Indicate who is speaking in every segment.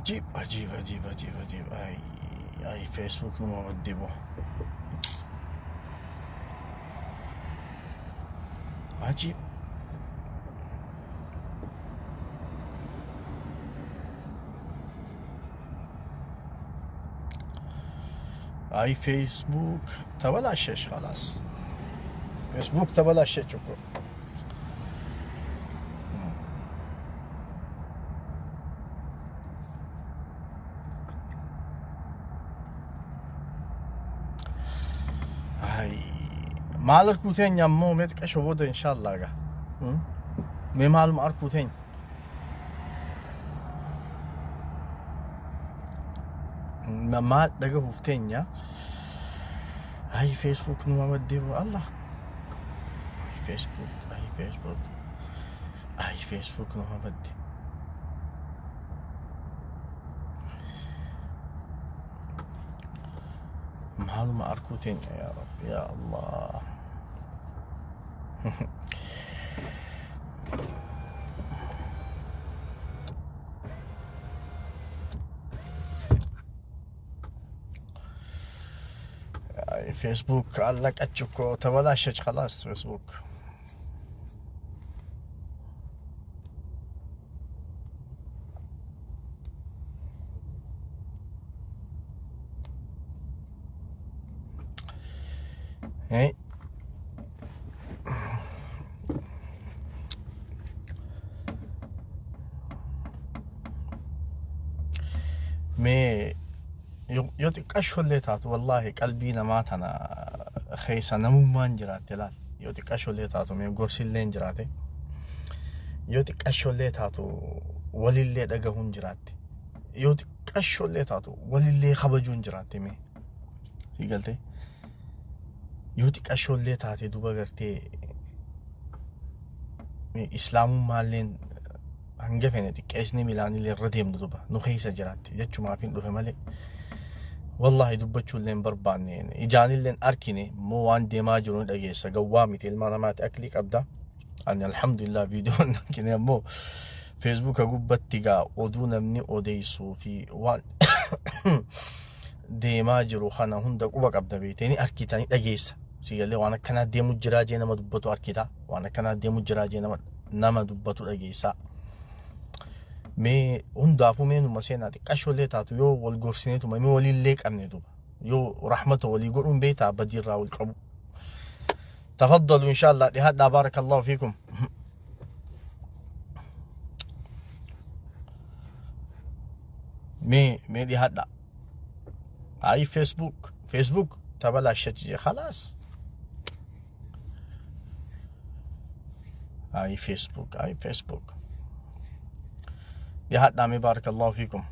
Speaker 1: Ajiib ajiib ajiib ajiib ajiib ay ay Facebook numa maddibu. Ajiib. Ay Facebook ተበላሸሽ خلاص ፌስቡክ ተበላሸች እኮ። Ay maal arkuu teenya ammoo mee xiqqasho booda inshaallah gaa. Mee maaluma arkuu teenya. Maal dhagahuuf teenya. Ay Facebook numa baddee Allah. Ay Facebook, ay Facebook. Ay Facebook numa badde. Maaluma arkuu teenya yaa Rabbi yaa Allah. Ay Facebook አለቀች እኮ ተበላሸች። خلاص ፌስቡክ አይ mee yoo xiqqashollee taatu wallaahi qalbii namaa tana keessa namummaan jiraatte laal yoo xiqqashollee taatu mee gorsillee hin jiraate yoo xiqqashollee taatu walillee dhagahuun jiraatte yoo xiqqashollee taatu walillee kabajuun jiraatte mee sii galtee yoo xiqqashollee taate duba gartee islaamummaalleen hanga fene xiqqeessnee milaanillee irra deemnu duba nu keessa jiraatte jechumaaf hin dhufe malee wallaahi dubbachuullee hin barbaanne ijaanillee hin arkine immoo waan deemaa jiru ni dhageessa gawwaa miti ilma namaati aklii qabda ani alhamdulillah viidiyoo hin arkine ammoo feesbuuka gubbatti gaa oduu namni odeessuu fi waan deemaa jiru kana hunda quba qabda beekte ni arkita ni dhageessa si galee waan akkanaa deemu jiraa jee nama dubbatu arkita waan akkanaa deemu jiraa jee nama dubbatu dhageessa. Mee hundaafuu mee numa seenaa xiqqashollee taatu yoo wal gorsineetuma mee walillee qabne duba yoo rahmata walii godhuun beektaa badiirraa wal qabu. Tafaddalu inshallah dhihaadhaa baarakallahu fiikum. Mee dhihaadhaa. Ay Facebook Facebook ተበላሸች خلاص አይ ፌስቡክ አይ ፌስቡክ dhihaadhaa mee baarakallahu fiikum.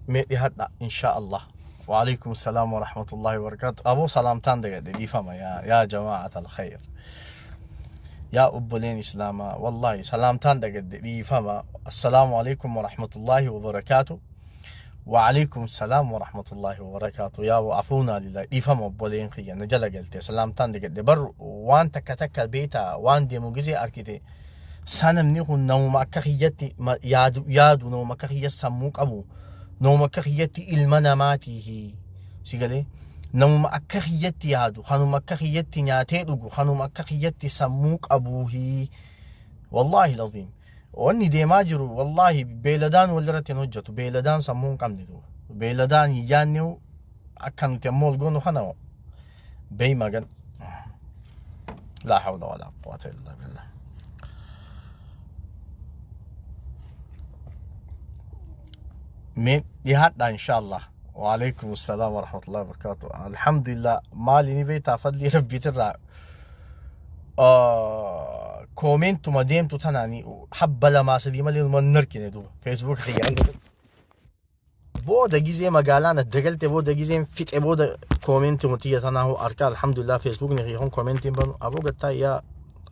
Speaker 1: Mee dhihaadhaa insha Allah. وعليكم السلام ورحمة الله وبركاته أبو سلامتان دقيقة ديفما يا جماعة الخير يا أبولين إسلاما والله سلامتان دقيقة ديفما السلام عليكم ورحمة الله وبركاته وعليكم السلام ورحمة الله وبركاته يا عفونا لله ديفما أبولين خيا نجلا قلت سلامتان دقيقة بر وان تك تك بيتا وان دي موجزي أركيتي سنمني هو نوم أكخيتي يادو يادو نوم أكخية سموك أبو نوم أكخيتي ilma namaatiihi si galee namuma akka kiyyatti yaadu kanuma akka kiyyatti nyaatee dhugu kanuma akka kiyyatti sammuu qabuuhi wallaahi laziim wanni deemaa jiru wallaahi beeladaan walirratti hin hojjetu beeladaan sammuu hin qabne duuba beeladaan hin yaadne akka nuti ammoo ol goonu kana beeyma gan laa hawla walaa quwwata illaa billah mee dhihaadha inshallah وعليكم السلام ورحمة الله وبركاته الحمد لله مالي ni beektaa fadlii rabbiitirraa koomentuma deemtu tanaani habba lamaa sadii malee numa hin argine duuba feesbuuk kiyyaan booda gizee magaalaan adda galte booda gizeen fixe booda koomentuma tiyya tanaa hoo arka alhamdulillah feesbuukni kiyya kun koomentiin banu aboo gattaa yaa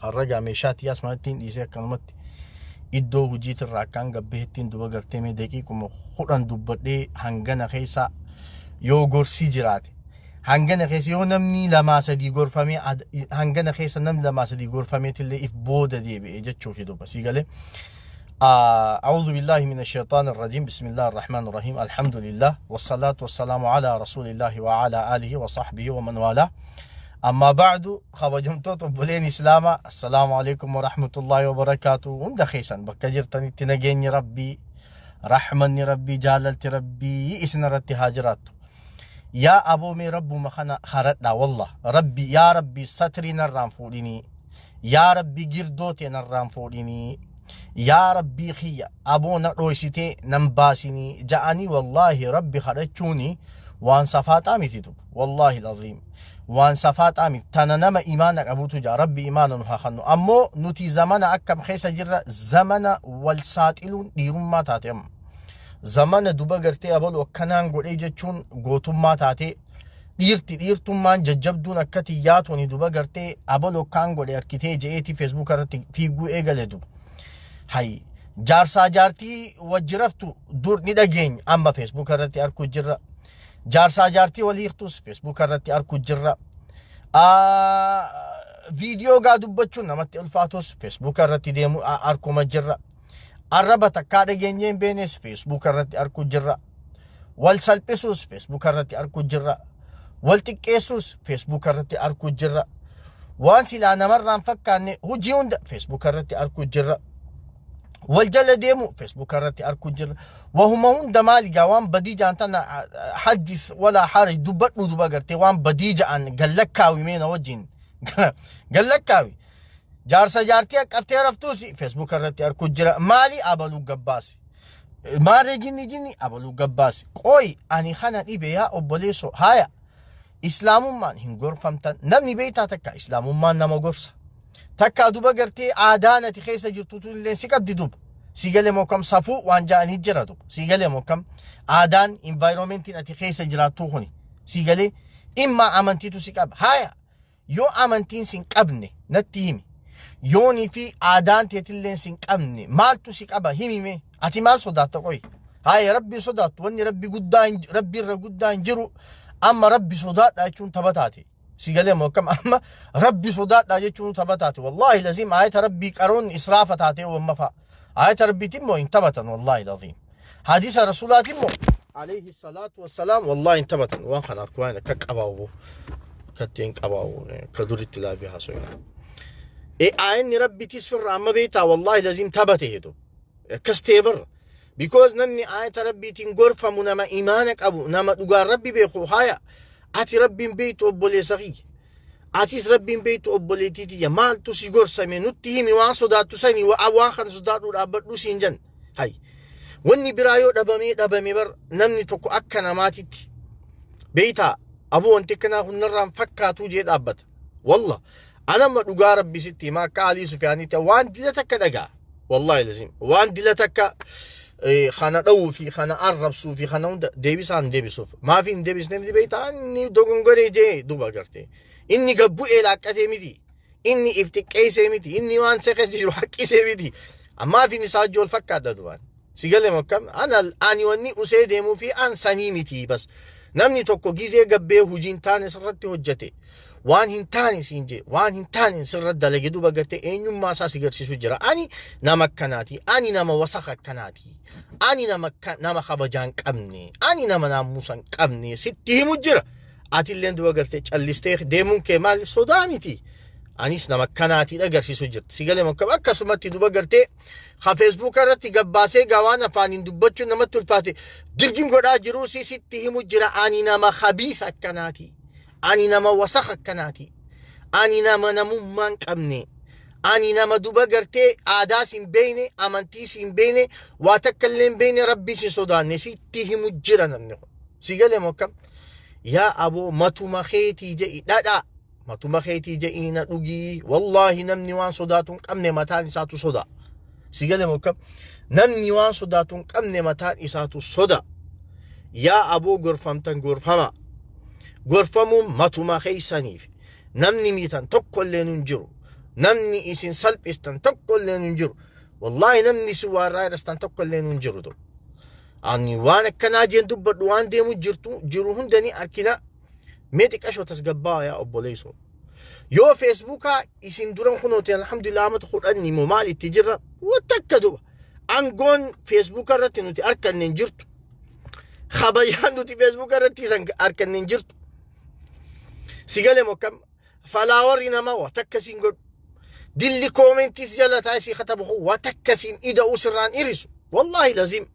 Speaker 1: arragaa meeshaa tiyyaas manatti hin dhiisee akkanumatti Iddoo hojiitirraa akkaan gabbeettiin duba gartee mee daqiiquma 10 dubbadhee hangana keessa yoo gorsi jiraate, hangana keessa yoo namni lamaa sadii gorfamee, hangana keessa namni lamaa sadii gorfameetillee if booda deebi'e jechuufi duba sii galee. أعوذ بالله من الشيطان الرجيم، بسم الله الرحمن الرحيم، الحمد لله والصلاة والسلام على رسول الله وعلى آله وصحبه ومن والاه، أما بعد. Kabajamtoota obboleen Islaamaa، السلام عليكم ورحمة الله وبركاته. Hunda keessan bakka jirtanitti nageenyi Rabbii, rahmanni Rabbii, jaalalti Rabbii isin irratti haa jiraattu. Yaa aboo, mee Rabbuma kana haradhaa. Wallah Rabbi, yaa Rabbi, satrii narraan fuudhinii, yaa Rabbi, girdoo tee narraan fuudhinii, yaa Rabbii kiyya, aboo na dhooysitee nan baasinii ja'anii. Wallaahi Rabbi kadhachuuni waan safaaxaa miti duba. Wallaahi laziim, waan safaaxaa miti. Tana nama imaana qabutu jaa. Rabbi imaana nu haa kennu. Ammoo nuti zamana akkam keessa jirra? Zamana wal saaxiluun dhiirummaa taate. Amma zamana duba gartee abalu akkanaan godhee jechuun gootummaa taate. Dhiirti dhiirtummaan jajjabduun akka xiyyaatuuni duba gartee abalu akkaan godhe harkitee je'eeti Facebook irratti fiiguu eegale duba. Hay, jaarsaa jaartii wajji raftu dur ni dhageenya, amma Facebook irratti arguu jirra. Jaarsaa jaartii walii hiiktus Facebook irratti arguu jirra. Viidiyoo gaa dubbachuun namatti ulfaatus Facebook irratti deemu arguma jirra. Arraba takkaa dhageenyee hin beenes Facebook irratti arguu jirra. Wal salphisuus Facebook irratti arguu jirra. Wal xiqqeessuus Facebook irratti arguu jirra. Waan silaa namarraan fakkaanne hojii hunda Facebook irratti arguu jirra. Wal jala deemu Facebook irratti arguu jirra. Wahuma hunda maali gaa, waan badii ja'an tana حدث ولا حرج dubbadhu. Duba gartee waan badii ja'an gallakkaawi, meena wajjin gallakkaawi. Jaarsa jaartii qaftee raftuus Facebook irratti arguu jira. Maali, abaluu gabbaasi. Maarree jinni jinni abaluu gabbaasi. Qooyi, ani kana dhibe, yaa obboleessoo. Haaya, Islaamummaan hin gorfamtan. Namni beektaa takka Islaamummaan nama gorsa. Takka duba gartee aadaan ati keessa jirtutu illee si qabdi duba. Si galee moo kam? Safuu waan ja'anii jira duba. Si galee moo kam? Aadaan environmentiin ati keessa jiraattu kuni. Si galee, imma amantiitu si qaba. Haaya, yoo amantiin sin qabne natti himi. Yoonii fi aadaan teetillee sin qabne maaltu si qaba? Himime. Ati maal sodaatta? Qoyi. Haaya, Rabbi sodaattu, wanni Rabbi guddaa Rabbi irra guddaa hin jiru. Amma Rabbi sodaadha jechuun tapha taate. Si galee moo akkam? Amma Rabbi sodaadha jechuun tapha taate. Wallaahi laziim, ayata Rabbii qaroon israafa taate wamma fa'a. Ayata Rabbiitiin immoo hin taphatan, wallaahi laziim. Hadiisa Rasuulaatiin immoo عليه الصلاة والسلام wallaahi hin taphatan. Waan kana harku waan akka qabaa'u akka ittiin qabaa'u akka duritti laabii haasoo. Aayanni Rabbiitis firra amma beektaa, wallaahi laziim, taphate heetu. Akkas ta'e barra. Because namni ayata Rabbiitiin gorfamu nama imaana qabu, nama dhugaan Rabbi beeku. Haya, ati Rabbiin beektu, obboleessa kiyya. Atis Rabbiin beektu, obboleettii tiyya. Maaltu si gorsame? Nutti himi. Waan sodaattu sanii waan kana sodaadhuu dhaabbadhu siin jenna. Hay. Wanni biraa yoo dhabamee dhabame bar, namni tokko akka namaatitti beeytaa, aboo wanti akkanaa hunnarraan fakkaatuu jee dhaabbata. Wallah. Anamma dhugaa Rabbi sitti hima, akka Alii Sufiyaanitti waan dila takka dhagaa. Wallahi lazim. Waan dila takka kana dha'uu fi kana arrabsuu fi kana hunda deebisaan hin deebisuuf. Maafi hin deebisneef beeytaa? Inni dogongoree jee duba gartee. Inni gabbu'ee laaqqatee miti. Inni if xiqqeessee miti. Inni waan isa keessa jiru haqqisee miti. Ammaaf inni isaa wajji wal fakkaata duraan. Si galee akkam? Ana ani wanni usee deemuu fi an sanii miti bas. Namni tokko gizee gabbee hojii hin taane sirratti hojjete, waan hin taane siin jee, waan hin taane sirratti dalage, duba gartee eenyummaa isaa si garsiisu jira. Ani nama akkanaati. Ani nama wasaka akkanaati. Ani nama kabajaa hin qabne. Ani nama naamusa hin qabne sitti himu jira. Atilleen duba gartee callistee deemuun kee maal sodaa miti. Anis nama akkanaati agarsiisu jirti. Si galee akkam? Akkasumatti duba gartee ha Facebook irratti gabbaasee gaa waan afaaniin dubbachuun namatti ulfaate dirgim godhaa jiruu si sitti himu jira. Ani nama khabiisa akkanaati. Ani nama wasaka akkanaati. Ani nama namummaa hin qabne. Ani nama duba gartee aadaas hin beekne, amantiis hin beekne, waa takka illee hin beekne, Rabbiis hin sodaanne sitti himu jira namni kun. Si galee moo akkam? Yaa aboo, matuma keetii je'i dhadhaa. Matuma keetii je'ii na dhugii. Wallaahi namni waan sodaatu hin qabne mataan isaatu soda. Si galee moo akkam? Namni waan sodaatu hin qabne mataan isaatu soda. Yaa aboo, gorfamtan gorfama. Gorfamuun matuma keeysaniif. Namni miitan tokko illee hin jiru. Namni isin salphistan tokko illee hin jiru. Wallaahi namni isin waa irraa hir'istan tokko illee hin jiru ta'u. Ani waan akkanaa jeen dubbadhu waan deemu jirtu jiru hunda ni arkina. Mee xiqqashoo tasgabbaa yaa obboleessoo. Yoo feesbuukaa isin duran kunooti alhamdulillah amata kudhanni moo maal itti jirra wanta duba. Aangoon feesbuuka irratti nuti arkanne hin jirtu. Kabajaan nuti feesbuuka irratti isan arkanne hin jirtu. Si galee mokkam followerri namaa waa takka siin godhu. Dilli commentiis jala taa'ee sii katabu waa takka siin ida'uu sirraan irisu. Wallaahi lazim.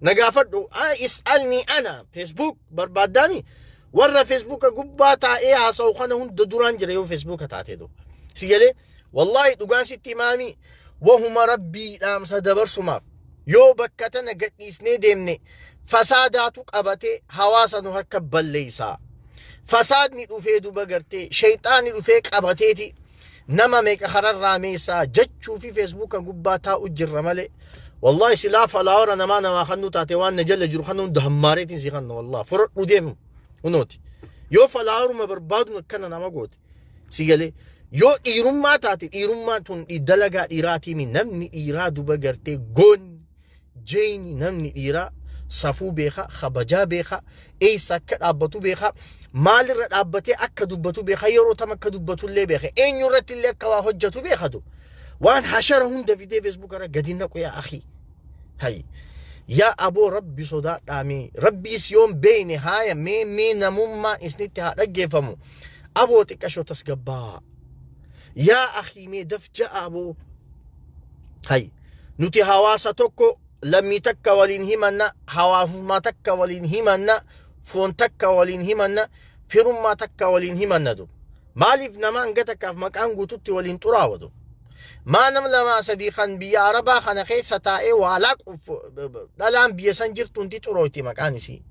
Speaker 1: Na gaafadhu is'alni ana Facebook barbaaddaani warra feesbuuka gubbaa taa'ee haasa'u kana hunda duraan jira yoo feesbuuka taatee duuba. Si galee wallaahi dhugaan sitti himaami wahuma rabbii dhaamsa dabarsumaaf yoo bakka tana gadhiisnee deemne fasaadaatu qabatee hawaasa nu harka balleessaa. Fasaadni dhufee duba gartee shayxaanni dhufee qabateeti nama meeqa kararraa meessaa jechuu fi feesbuuka gubbaa taa'u jirra malee. Wallahi silaa followera namaa namaa kan nu taate waan na jala jiru kan hunda hammaareetiin si kanna wallahi fudhadhu deemu hunooti. Yoo followeruma barbaadu akkana nama goote si galee yoo dhiirummaa taate dhiirummaan tun dalagaa dhiiraatii namni dhiiraa duba gartee goonni jeeni namni dhiiraa safuu beeka kabajaa beeka eessa akka dhaabbatu beeka maalirra dhaabbatee akka dubbatu beeka yeroo tam akka dubbatu illee beeka eenyu irratti illee akka waa hojjetu beekatu waan hashara hunda fidee feesbuuk irra gadi naqu yaa akhi hay yaa aboo rabbi sodaadhaa mee rabbiis yoon beeyne haaya mee mee namummaa isnitti haa dhaggeeffamu aboo xiqqashoo tasgabbaa yaa akhi mee daf ja'a aboo hay nuti hawaasa tokko lammii takka waliin himanna hawaasummaa takka waliin himanna foon takka waliin himanna firummaa takka waliin himanna du maaliif nama hanga takkaaf maqaan guututti waliin xuraawatu maa nam lama sadii kan biyya arabaa kana keessa taa'ee waa laaquuf dhalaan biyya san jirtu hundi xurooyti maqaan isii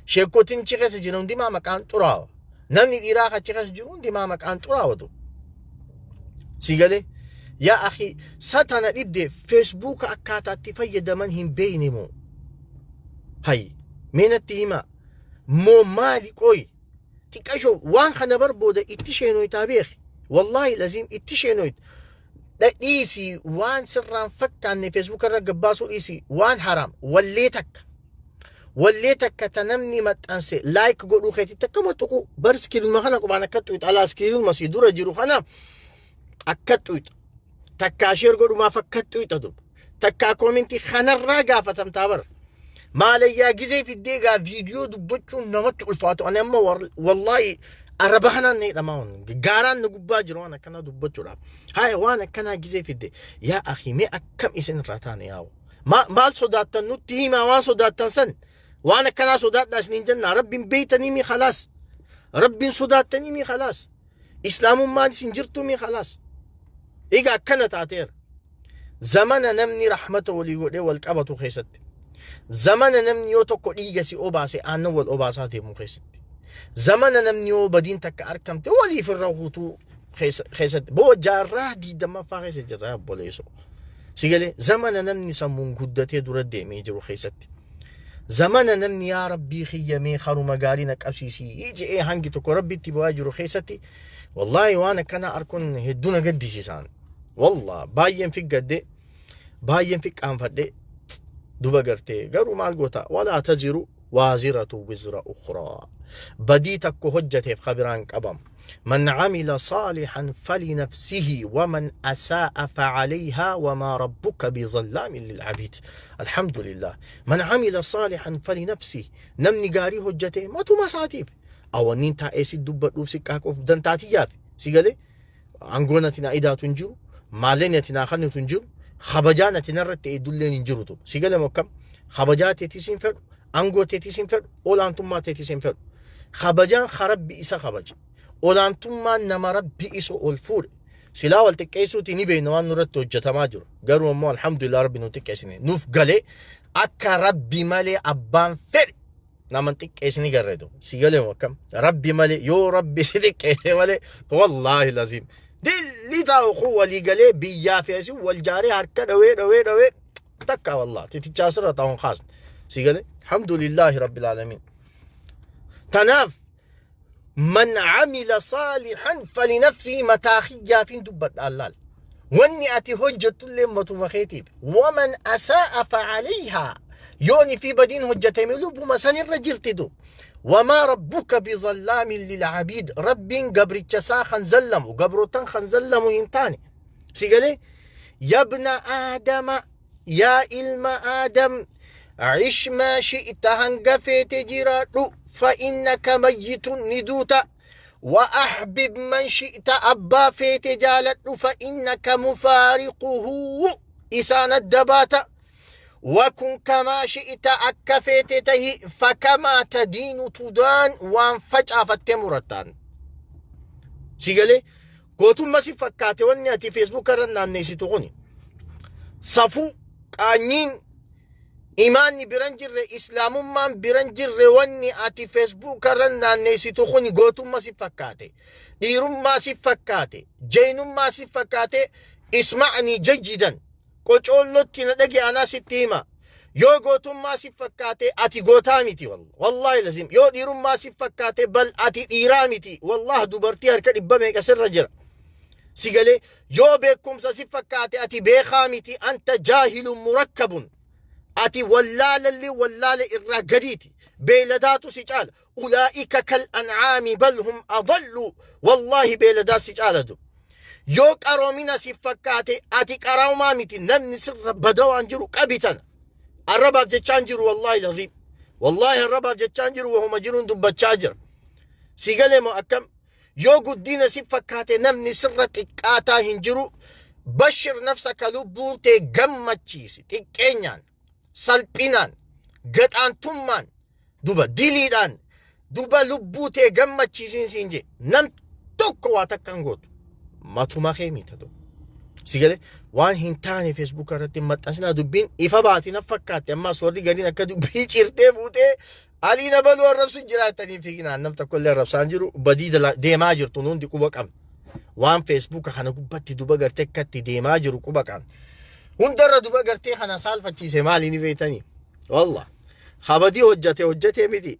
Speaker 1: sheekotiin achi keessa jiran hundi maa maqaan xuraawa namni dhiiraa achi keessa jiru hundi maa maqaan xuraawatu si galee yaa akhi satana dhibde feesbuuka akkaataatti fayyadaman hin beeyne moo hay mee natti hima moo maali qoy xiqqasho waan kana barbooda itti sheenoytaa beeki wallaahi laziim itti sheenoyt dhiisii waan sirraan fakkaanne feesbuuka irra gabbaasuu dhiisii waan haraam wallee takka wallee takka ta namni maxxanse like godhuu keetitti akkama tuqu bar screenuma kana qubaan akka tuqxa alaa screenuma si dura jiru kana akka tuqxa takkaa share godhumaaf akka tuqxa duba takkaa commentii kanarraa gaafatamtaa bara maalayyaa gizee fiddee gaa viidiyoo dubbachuun namatti ulfaatu ani amma wallaahi arraba kanaan ni hidhamaa waan gaaraan na gubbaa jira waan akkanaa dubbachuudhaaf haya waan akkanaa gizee fidde yaa akhi mee akkam isin irraa taane yaa'u maal sodaattan nutti himaa waan sodaattan san waan akkanaa sodaadhaa isiniin jennaa rabbiin beeytanii mi khalaas rabbiin sodaattanii mi khalaas islaamummaan isin jirtuu mi khalaas egaa akkana taateera zamana namni rahmata walii godhee wal qabatu keessatti zamana namni yoo tokko dhiiga si obaase aannan wal obaasaa deemu keessatti zamana namni yoo badiin takka argamte waliif irra hutuu keessatti boo jaarraa 20ffaa keessa jirra obboleessoo si galee zamana namni sammuun guddatee dura deemee jiru keessatti zamana namni yaa rabbii kiyyamee haruma gaarii na qabsiisii je'ee hangi tokko rabbitti bu'aa jiru keessatti wallaahi waan akkanaa arkuun hedduu na gaddisiisaan wallah baay'een figgadde baay'een fiqqaanfadhe duba gartee garuu maal goota walaa taziru waaziratu wizra ukhraa badii takko hojjateef kabiraan qabam من عمل صالحا فلنفسه ومن أساء فعليها وما ربك بظلام للعبيد الحمد لله من عمل صالحا فلنفسه namni gaarii hojjate matuma isaatiif awanniin taa'ee si dubbadhuuf si qaaqoof dantaatiyyaaf si galee aangoon ati naa idaatu hin jiru maalleen ati naa kennitu hin jiru kabajaan ati narratti eeddulleen hin jiru si galee mokkam kabajaa teetis hin fedhu aangoo teetis hin fedhu olaantummaa teetis hin fedhu kabajaan rabbi isa kabaje olaantummaan nama rabbi isa ol fuudhe silaa wal xiqqeessuuti ni beekna waan nurratti hojjetamaa jiru garuu ammoo alhamdulillah rabbi nu xiqqeessine nuuf galee akka rabbi malee abbaan fedhe nama xiqqeessini garreetu si galee akkam rabbi malee yoo rabbi si xiqqeesse malee wallaahi laziim dilli taa'u kun walii galee biyyaa fi asii wal jaaree harka dhawee dhawee dhawee takka wallah titichaa sirra taa'uun kaasne si galee alhamdulillaahi rabbil aalamiin tanaaf من عمل صالحا فلنفسه mataa kiyyaafin dubbadha allaal Wanni ati hojjettullee matuma keetiif. Waman asaa'a facalayhaa. Yooni fi badiin hojjetame lubbuma sanirra jirti du. Wamaa rabbuka bizallaamin lilcabiid. Rabbiin gabricha isaa kan zallamu, gabrootan kan zallamu hin taane. Si galee? Yabna aadama, yaa ilma aadam, cish maa shi'ta, hanga feete jiraadhu, fa innaka mayyitun, ni duuta. وأحبب من شئت، أبا فيت جالت، فإنك مفارقه، إسان الدبات. وكن كما شئت، أكا فيت تهي، فكما تدين تدان. وان فجأة فتمرتان سيقالي gootummaa si fakkaate wanni ati Facebook irra naanneessitu kuni safuu qaanyiin imaanni biran jirre, islaamummaan biran jirre. Wanni ati Facebook irra naanneessitu kuni gootummaa si fakkaate, dhiirummaa si fakkaate, jeenummaa si fakkaate. Isma'anii jayyidan, qocoollotti na dhage, anaa sitti hima. Yoo gootummaa si fakkaate, ati gootaa miti, wallahi lazim. Yoo dhiirummaa si fakkaate, bal ati dhiiraa miti, wallah. Dubartii harka dhibba meeqa sirra jira. Si galee? Yoo beekumsa si fakkaate, ati beekaa miti. Anta jaahilun murakkabun, ati wallaalalli wallaala irraa gadiiti, beeyladaatu si caala. Ulaa'ika kal ancaami bal hum adallu. Wallaahi beeyladaa si caalatu. Yoo qaroomina si fakkaate, ati qaroomaa miti, namni sirra bada waan jiru qabi. Tana arrabaaf jechaan jiru, wallaahi laziim, wallaahi arrabaaf jechaan jiru, wahuma jiruun dubbachaa jira. Si galee moo akkam? Yoo guddina si fakkaate, namni sirra xiqqaataa hin jiru. Bashir nafsaka, lubbuun tee gammachiisi. Xiqqeenyaan, salphinaan, gaxaantummaan, duba diliidhaan, duba lubbuu tee gammachiisiin siin jee. Nam tokko waa takka hin gootu, matuma kee miita duba. Si galee? Waan hin taane Facebook irratti hin maxxansinaa. Dubbiin ifa baati na fakkaatti. Ammas warri gariin akka dubbii cirtee fuutee alii na baluu arrabsu jiraatanii fiiginaan, nam tokko illee arrabsaan jiru. Badii deemaa jirtu nu hundi quba qabna. Waan Facebook kana gubbatti duba gartee akkatti deemaa jiru quba qabna. Hundarra duba gartee kana saalfachiise maali ni beektanii? Wallah kabadii hojjate hojjatee miti,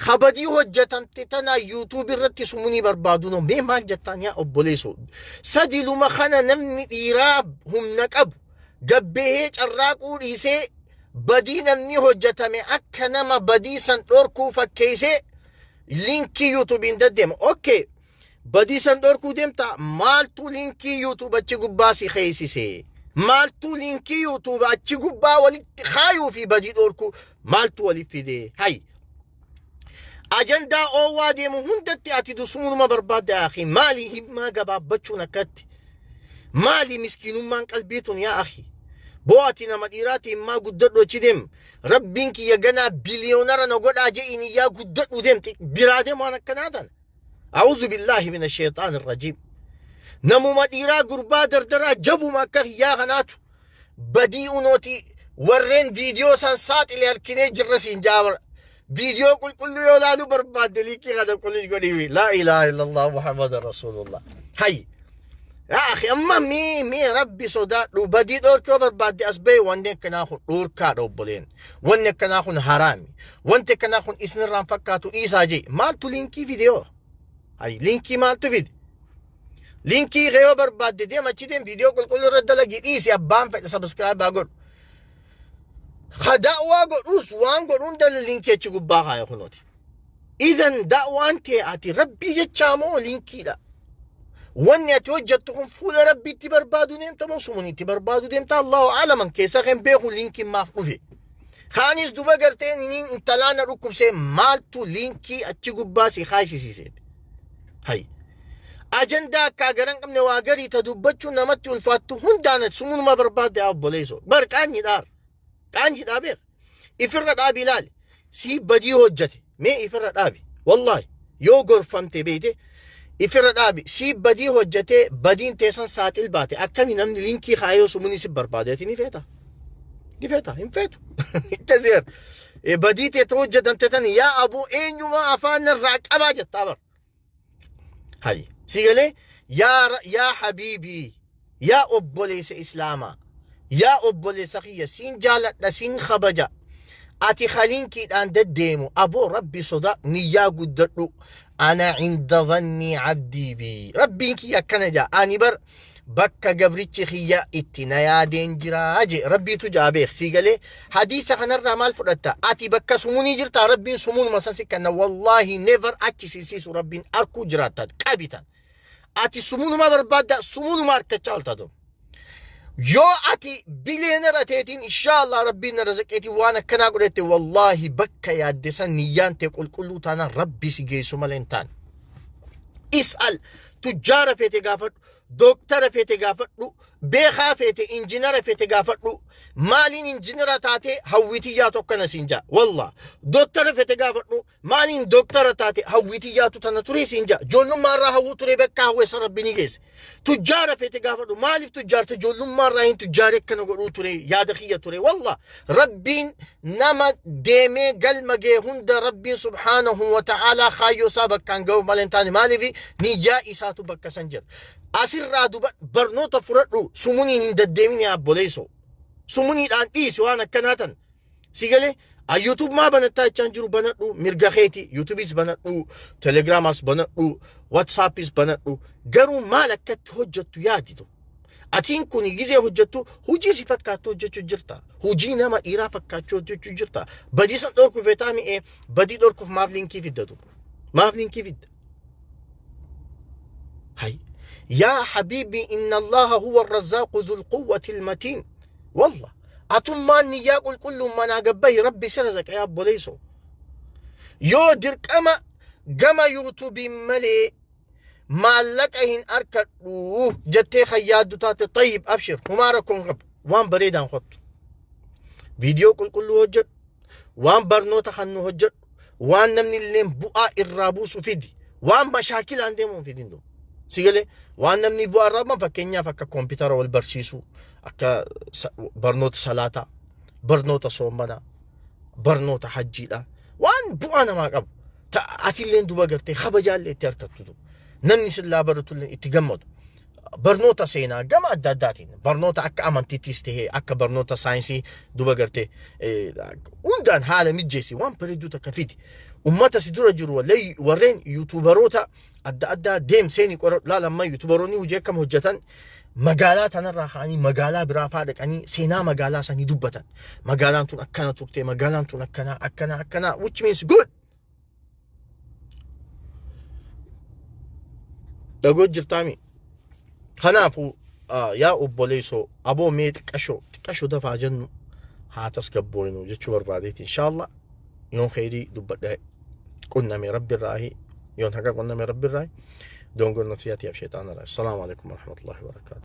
Speaker 1: kabadii hojjatamte tana YouTube irratti sumunii barbaadu. No, mee maal jettaan yaa obboleessoo? Sadi luma kana namni dhiiraa humna qabu gabbehee carraaquu dhiisee, badii namni hojjetame akka nama badii san dhorkuu fakkeessee linkii YouTubeiin deddeema. Okay, badii san dhorkuu deemta, maaltu linkii YouTube achi gubbaa si keeysise? Maaltu linkii YouTube achi gubbaa walitti kaayuu fi badii dhorkuu maaltu walitti fide? Hay, ajandaa oowwaa deemu hundatti ati dusuunuma barbaadde. Akhi, maali himmaa gabaabbachuun akkatti? Maali miskiinummaan qalbii tun? Yaa akhi, boo, ati nama dhiiraati, himmaa guddadhu, achi deem. Rabbiin kiyya ganaa biliyoonara na godhaa je'in, iyyaa guddadhu, deem biraa deem waan akkanaa tana. أعوذ بالله من الشيطان الرجيم. Namuma dhiiraa gurbaa dardaraa jabuma akka kiyyaa kanaatu badii unooti warreen viidiyoo san saaxile harkinee jirra siin jaabara. Viidiyoo qulqulluu yoo laaluu barbaadde, linkii kana qulqulluu godhiifi. لا إله إلا الله محمد رسول الله. Hay. Yaa akhi, amma mee rabbi sodaadhu. Badii dhoorkuu barbaadde as bahe. Wanni akkanaa kun dhoorkaadha obboleen. Wanni akkanaa kun haraami. Wanti akkanaa kun isinirraan fakkaatu, dhiisaa jee. Maaltu linkii fide yoo? Hay, linkii maaltu fide? Linkii kee yoo barbaadde deem, achi deem, viidiyoo qulqulluu irra dalagi, dhiisi, abbaan fedhe subscribe haa godhu. Ka da'waa godhus waan godhuun dala linkii achi gubbaa kaaya kunooti. Idan da'waan tee ati rabbii jechaa moo linkiidha? Wanni ati hojjettu kun fuula rabbiitti barbaadu deemta moo sumuniitti barbaadu deemta? Allahu alaman keessa kan beeku linkiin maaf dhufe. Kaanis duba gartee inni intalaa na dhukkubsee, maaltu linkii achi gubbaa si kaayisisiise? Hay. Ajandaa akka garan qabne waa garii ta dubbachuun namatti ulfaattu hundaan sumunuma barbaadde obboleessoo. Bar qaanyi dhaar. Qaanyi beek. Ifirra dhaabi ilaali. Sii badii hojjete. Mee ifirra dhaabi. Wallaahi yoo gorfamte beeyte ifirra dhaabi. Sii badii hojjetee badiin teessan saaxil baate, akkami namni linkii kaayoo sumunii si barbaade ati ni feeta? Ni feeta? Hin feetu. Kaseer. Badii teete hojjetante tan yaa aboo eenyumaa afaan irraa qabaa jettaa bar. Hay. Si galee? Yaa habiibii, yaa obboleessa islaamaa, yaa obboleessa kiyya, siin jaaladha, siin kabaja. Ati kalinkiidhaan deddeemu, aboo rabbi sodaa, niyyaa guddadhu. أنا عند ظن عبدي بي. Rabbiin kiyya akkana jaa, ani bar Bakka gabrichi kiyya itti na yaadeen jira je Rabbiitu jaa beek. Sii galee? Hadiisa kanarraa maal fudhatta? Ati bakka sumunii jirtaa, Rabbiin sumunuma san si kenna. Wallaahi never achi si siisu Rabbiin arkuu jiraatta qabitan. Ati sumunuma barbaadda, sumunuma arkachaa olta duuba. Yoo ati billionaire teetiin, inshaallah Rabbiin na razaqeetiin waan akkanaa godhette, wallaahi bakka yaadde san niyyaan tee qulqulluu taanaan Rabbi si geessu malee hin taane. Is'al, tujjaara feete gaafadhu, dooktara feete gaafadhu, beekaa feete, injinara feete gaafadhu. Maaliin injinara taatee hawwitiyyaa tokkana siin jaa. Wallah, dooktara feete gaafadhu, maaliin dooktara taate hawwitiyyaatu tana ture siin jaa. Ijoollummaa irraa hawwuu ture, bakka hawweessa Rabbi ni geesse. Tujjaara feete gaafadhu, maaliif tujjaarte? Ijoollummaa irraa hin tujjaare, akkana godhuu ture yaada kiyya ture. Wallah, Rabbiin nama deemee galma gee hunda Rabbiin subhaanahu wa ta'aalaa kaayyoo isaa bakkaan ga'u malee hin taane. Maaliif? Niyyaa isaatu bakka san jira. Asirraa duba barnoota fudhadhu. Sumuniin hin deddeemin yaa obboleessoo. Sumuniidhaan dhiisi waan akkanaa tan. Si galee? YouTube maa banattaa jechaan jiru, banadhu, mirga keeti. YouTubeis banadhu, Telegramas banadhu, WhatsAppis banadhu, garuu maal akkatti hojjettu yaaditu. Atiin kun gizee hojjettu hojii si fakkaattu hojjechuu jirta. Hojii nama dhiiraa fakkaachuu hojjechuu jirta. Badii san dhorkuuf feetaa mi'ee, badii dhorkuuf maaf linkii fiddatu? Maaf linkii fidda? Hay. Yaa habiibi, inna Allaha huwa arrazaaqu dhul quwwati almatiin. Wallah. Atummaan niyyaa qulqulluun manaa gabbahi, Rabbi si razaqa yaa obboleessoo. Yoo dirqama gama YouTubeiin malee maallaqa hin arkadhu jettee kan yaaddu taate, tayyib, abshir, humaa rakkoon qabu. Waan bareedaan kottu. Viidiyoo qulqulluu hojjedhu. Waan barnoota kan nu hojjedhu. Waan namni illee bu'aa irraa buusu fidi. Waan mashaakilaan deemuun fidin duuba. Si galee? Waan namni bu'aa irraa bu'an, fakkeenyaaf akka koompitara wal barsiisuu, akka barnoota salaataa, barnoota soommanaa, barnoota hajjiidha. Waan bu'aa namaa qabu. Atilleen duba gartee kabajaallee itti harkattu duuba. Namni sillaa baratullee itti gammadu. Barnoota seenaa gama adda addaatiin, barnoota akka amantiittis tahee akka barnoota saayinsii duba gartee hundaan haala mijjeessi, waan bareedduu takka fidi. Ummata si dura jiru warreen YouTuberoota adda addaa deemseenii qoradhu, laala. Amma YouTuberoonni hojii akkam hojjetan? Magaalaa tanarraa ka'anii magaalaa biraa faa dhaqanii seenaa magaalaa sanii dubbatan. Magaalaan tun akkana turte, magaalaan tun akkana akkana akkana, which means good. Dhagoo jirtaami. Kanaafuu yaa obboleessoo, aboo mee xiqqashoo xiqqashoo dafaa jennu haa tasgabbooynu jechuu barbaadeeti. Inshaallah yoon kheyrii dubbadhe qunname Rabbi irraahi, yoon haqa qunname Rabbi irraahi, doongor nafsiyaatiif sheexaana irraahi. Assalaamu alaikum warahmatullahi wabarakaatu.